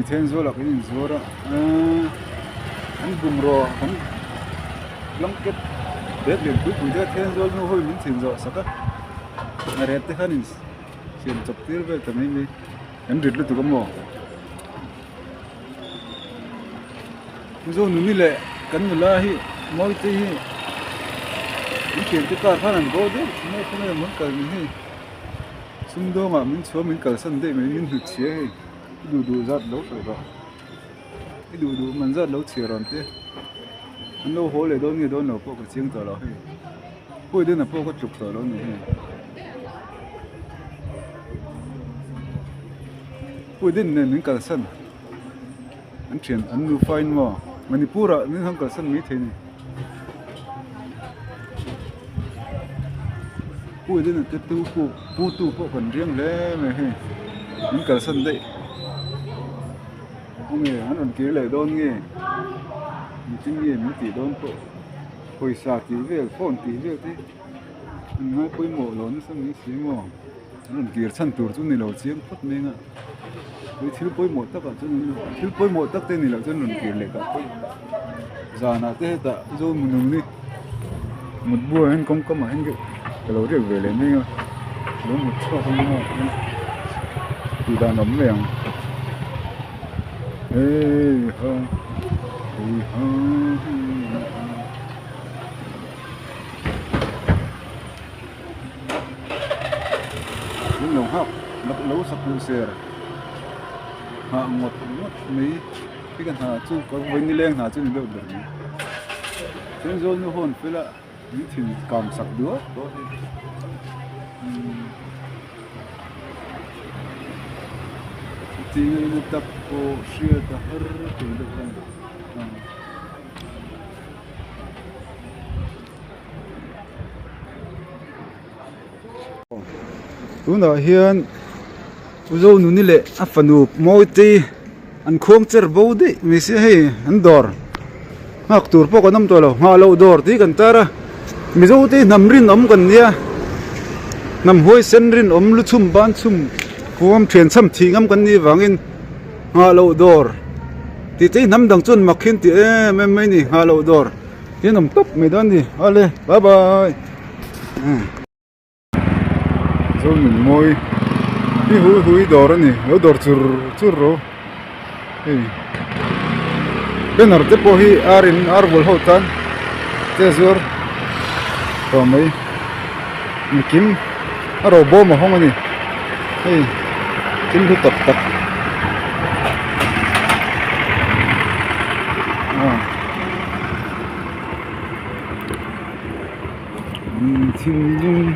Thenzawl ah kan inzuar a ahh an bungraw kan blanket bag lian pui pui te Thenzawl nu ho in min thin zawh sak a a ret te khan in siam chawp tir vel ta mai mai kan rit lutuk a maw Mizo nuni leh kan nula hi Mawite hi an thiante car khan an bo deuh mai a khawnge an kal ni hei. Sumdawngah min chhuah min kalsan daih mai min hnut chhia hei i duh duh zat lo sawi rawh i duh duh man zat lo chhiar rawn te an lo haw leh dawn nge dawn lo pawh ka chiang tawh lo hei pawi deuhna pawh ka tluk tawh lo ni hei pawi deuh nen min kalsan an thian an nufa in maw Manipur ah min han kalsan mai thei a ni. Pu Edena te tu pu pu tu pawh kan riang hle mai hei min kalsan daih khawnge an rawn kir leh dawn nge engtin nge min tih dawn pawh pawisa tih vel phone tih vel te an ngai pawimawh lo nasa mai si maw an rawn kir chhan tur chu ni lo chiang phawt mai ang a hei thil pawimawh takah chuan thil pawimawh tak te ni loh chuan rawn kir leh tah pawh zanah te hetah Zomunung ni mut bulah hian kawngka mah hian ka lo riak ve leh mai a lo mut chhuak a nia tih dan awm mai ang heiha heiha in lo nghak lo sak ser nghah ngawt ngawt mai. Khi ka hna chu ka vawi nileng hna chu ni deuh ber mai. Thenzawl nu hawn fel a min thin kang sak duak tawh a hei. Umm chutiang ina tak pawh hriat a har thei deuh a ni. Tunah hian Uzo nuni leh a fanu Mawitei an khuang cher bo daih mai sia hei an dawr nghak tur pawh kan awm tawh lo nghah loh dawr tih kan tar a Mizo te hi hnam rinawm kan nia hnam huaisen rinawm lu chhum ban chhum khuam thian chham thih ngam kan nih vangin nghah loh dawr tih te hi hnam dang chuan mak hian ti em em mai a ni nghah loh dawr hi an awm tawp mai dawn a ni awle bye bye. Zonun mawi hi hui hui dawr a ni lo dawr chur chur ro hei banner te pawh hi ar in ar bul ho tan te zuar tawh mai engkim a ro bawm a hawng a ni hei thil hlu tak tak aw. Thinlung